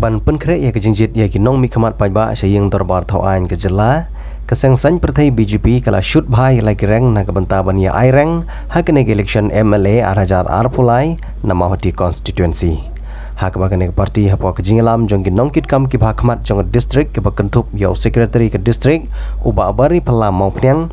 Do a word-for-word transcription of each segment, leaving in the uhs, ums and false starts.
Ban pynkhreh ïa ka jingjied ïa ki nongmihkhmat paidbah sha ïing dorbar thaw aiñ ka jylla, ka seng saiñ pyrthei B J P ka la shut bha ïa la ki reng na ka bynta ban ïa ai reng ha kane ka election M L A ar hajar arphew lai na Mawhati constituency. Ha kaba kane ka party hapoh ka jingïalam jong ki nongkitkam ki bha khmat jong ka district kiba kynthup ïa u secretary ka district u Bah Bari Phala Mawphniang,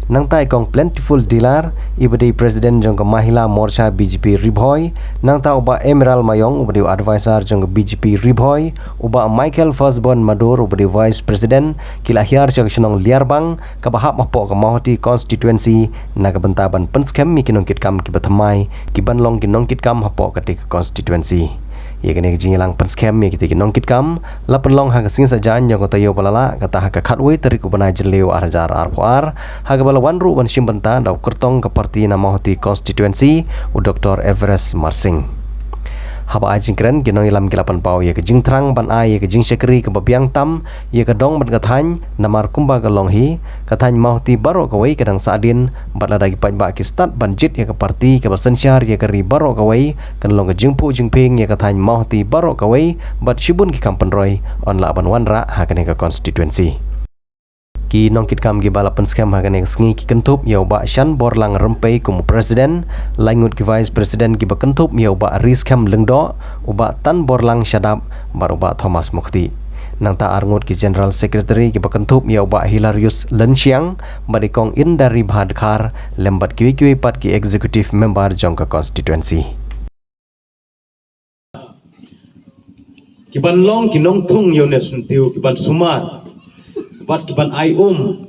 nangta i kong Plentiful Dilar iba dei president jong ka Mahila Morcha B J P Ri Bhoi, nangta u Bah Emerald Mayong uba dei u advisor jong ka B J P Ri Bhoi, u Bah Michael Firstborn Madur uba dei vice president, ki la hiar sha ka shnong Liarbang kaba hap hapoh ka Mawhati constituency na ka bynta ban pynskhem ïa ki nongkitkam kiba thymmai kiban long ki nongkitkam hapoh katei ka constituency. Ïa kane ka jingïalang pynskhem ïa kitei ki nongkitkam la pynlong ha ka sngi Saitjaiñ jong ka taïew ba la lah, kata ha ka khatwei tarik u bnai Jylliew ar hajar arphew ar, ha kaba la wan ruh ban shim bynta da u kyrtong ka party na Mawhati constituency u Doctor Everest Marsing. Haba ai jingkren, ki nongïalam ki la pynpaw ïa ka jingthrang ban ai ïa ka jingshakri kaba biang tam ïa ka dong bad ka thaiñ, namar kumba ka long hi, ka thaiñ Mawhati baroh kawei ka dang sahdien, bad lada ki paidbah ki stad ban jied ïa ka party kaba synshar ïa ka ri baroh kawei, kan long ka jingphuh jingphieng ïa ka thaiñ Mawhati baroh kawei bad shibun ki kam pynroi yn lah ban wanrah ha kane ka constituency. Ki nongkitkam kiba la pynskhem ha kane ka sngi ki kynthup ïa u Bah Shanborlang Rympei kum u president, lai ngut ki vice president kiba kynthup ïa u Bah Riskhem Lyngdoh, u Bah Tanborlang Shadap bad u Bah Thomas Mukhti. Nangta ar ngut ki general secretary kiba kynthup ïa u Bah Hilarius Lynshiang bad i kong Indaribha Dkhar, lem bad kiwei kiwei pat ki executive member jong ka constituency. Kiban long ki nongthung ïa une u syntiew, kiban sumar bad kiban ai um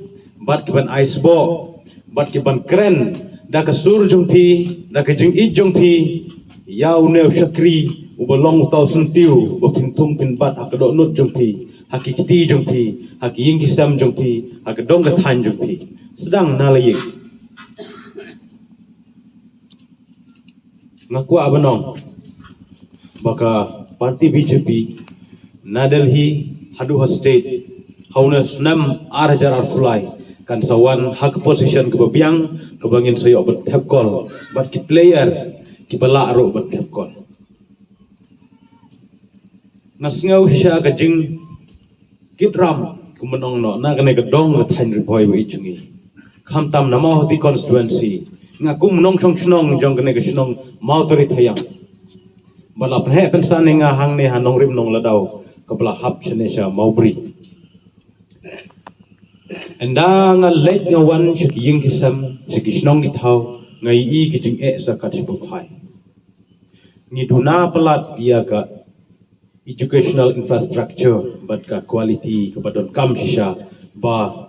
bad kiban ai sboh bad kiban kren da ka sur jong phi, da ka jingïeit jong phi ïa une u shakri uba long uta u syntiew uba phin thung phin bat ha ka dohnud jong phi, ha ki kti jong phi, ha ki ïing ki sem jong phi, ha ka dong ka thaiñ jong phi. Sdang na la ïing. Nga kwah ban ong ba ka party B J P na Delhi haduh ha state, ha une u snem ar hajar arphew lai, kan sa wan ha ka position kaba biang, kaba ngin sa ïoh ban thep kol bad ki player kiba lah ruh ban thep kol. Nga sngew sha ka jingkitram kumba nongno na kane ka dong ka thaiñ Ri Bhoi ba ïeit jong ngi. Khamtam na Mawhati constituency, nga kum nongshong shnong jong kane ka shnong Mawtari Thaiang, ba la pynheh pynsan ïa nga hangne ha Nongrim Nongladaw kaba la hap shane sha Mawbri. Ynda nga leit nga wan sha ki ïing ki sem, sha ki shnong ki thaw, nga ïohi ka jingeh sa kat shaba phai. Ngi duna palat ïa ka educational infrastructure bad ka quality kaba donkam shisha ba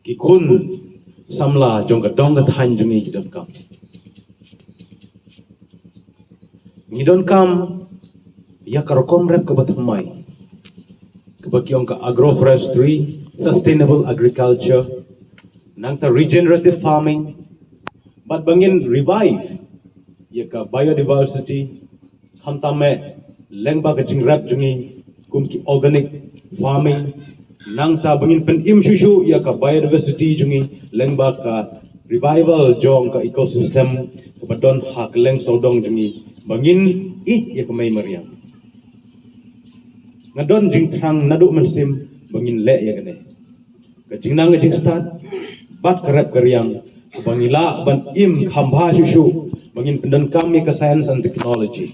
ki khun samla jong ka dong ka thaiñ jong ngi ki donkam. Ngi donkam ïa ka rukom rep kaba thymmai, kaba ki ong ka agroforestry, sustainable agriculture, nangta regenerative farming, bad ba ngin revive ïa ka biodiversity, khamtam eh lyngba ka jingrep jong ngi kum ki organic farming, nangta ba ngin pynim shuh shuh ïa ka biodiversity jong ngi lyngba ka revival jong ka ecosystem kaba don ha kylleng sawdong jong ngi, ba ngin ïeit ïa ka mei mariang. Nga don jingthrang naduh mynsiem ba ngin leh ïa kane. Ka jingnang ka jingstad bad ka rep ka riang, ba ngi lah ban im kham bha shuh shuh, ba ngin pyndonkam ïa ka science and technology.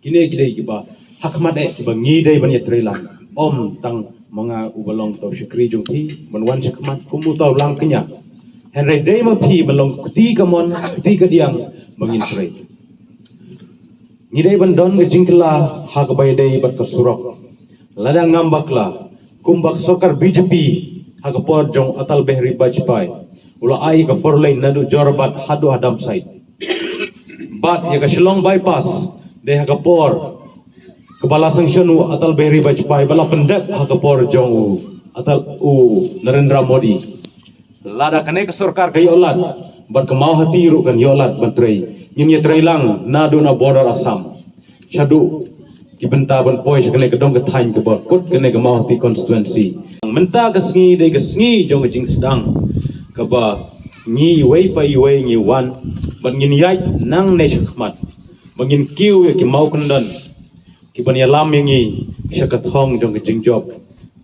Kine ki dei kiba ha khmat eh kiba ngi dei ban ïatreilang. Ym tang ma nga uba long uta u shakri jong phi ban wan sha khmat kum uta u langkñia. Hynrei dei ma phi ban long kti kamon kti kadiang ba ngin trei. Ngi dei ban don ka jingkylla ha kaba ïadei bad ka surok. Lada ngam bakla, kumba ka sorkar B J P ha ka por jong Atal Bihari Vajpayee u la ai ka four lane naduh Jorabat haduh ha Damsait. Bad ïa ka Shillong bypass dei ha ka por kaba la sanction u Atal Bihari Vajpayee, ba la pyndep ha ka por jong u Atal, u Narendra Modi. Lada kane ka sorkar ka ïoh lad bad ka Mawhati ruh kan ïoh lad ban trei, ngin ïatreilang naduh na border Assam shaduh ki bynta ban poi sha kane ka dong ka thaiñ kaba kut kane ka Mawhati constituency. Mynta ka sngi dei ka sngi jong ka jingsdang kaba ngi iwei pa iwei ngi wan bad ngin ïaid nangne sha khmat ba ngin kiew ïa ki mawkyndon, Ki ban ïalam ïa ngi sha ka thong jong ka jingjop,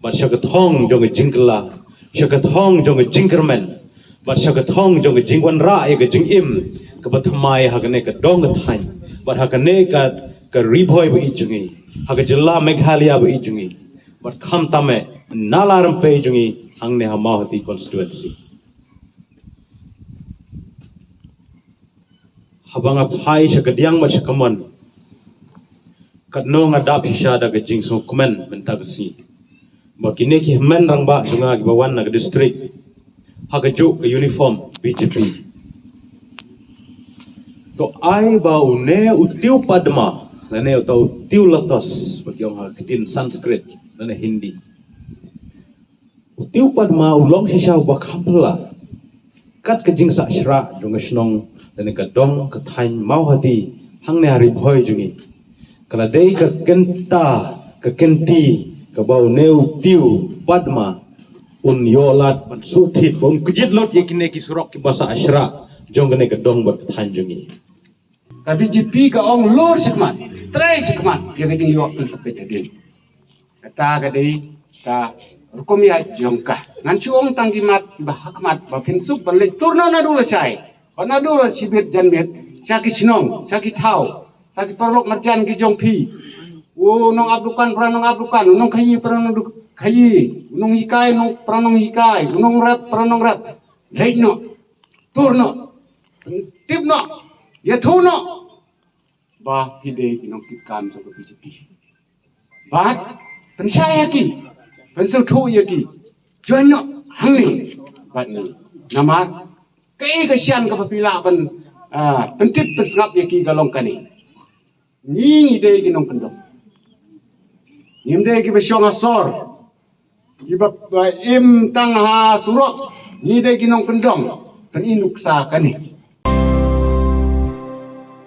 bad sha ka thong jong ka jingkylla, sha ka thong jong ka jingkyrmen, bad sha ka thong jong ka jingwanrah ïa ka jingim kaba thymmai ha kane ka dong ka thaiñ, bad ha kane ka, ka Ri Bhoi ba ïeit jong ngi, ha ka jylla Meghalaya ba ïeit jong ngi, bad khamtam eh na la rympei jong ngi hangne ha Mawhati constituency. Haba nga phai sha kadiang bad sha kamon, katno nga dap shisha da ka jingsngewkmen mynta ka sngi ba kine ki hynmen rangbah jong nga kiba wan na ka district ha kajuh ka uniform B J P. To ai ba une u tiew Padma lane uta u tiew lotus ba ki ong ha ka ktien Sanskrit lane Hindi, u tiew Padma u long shisha uba kham phylla. Kat ka jingsah shrah jong ka shnong lane ka dong ka thaiñ Mawhati hangne ha Ri Bhoi jong ngi, ka la dei ka kynta ka kynti kaba une u tiew Padma un ïoh lad ban shu thied, ba un kjit lut ïa kine ki surok kiba sah shrah jong kane ka dong bad ka thaiñ jong ngi. Ka B J P ka ong lur shakhmat, trei shakhmat ïa ka jingïoh pynsyrpeit hadien. Kata ka dei ka rukom ïaid jong ka. Ngan shu ong tang ki mat ba hakhmat ba phin suk ban leit tur noh naduh lashai, ba naduh la shibit janmiet, sha ki shnong, sha ki thaw, sha ki paralok marjan ki jong phi. U nong ap dukan para nong ap dukan, u nong khaïi para nong duk-, khaïi, u nong hikai nong para nong hikai, u nong rep para nong rep. Leit noh, tur noh, pyntip noh, ïathuh noh ba phi dei ki nongtip kam jong ka B J P. Bad pynshai ïa ki, pynsngewthuh ïa ki, join noh hangne bad ngi. Namar kaei ka shian kaba phi lah ban, ah, pyntip pynsngap ïa ki ka long kane. Ngi ngi dei ki nongkyndong. Ngim dei kiba shong ha sor, kiba, ba im tang ha surok. Ngi dei ki nongkyndong. Pyni nuksa kane.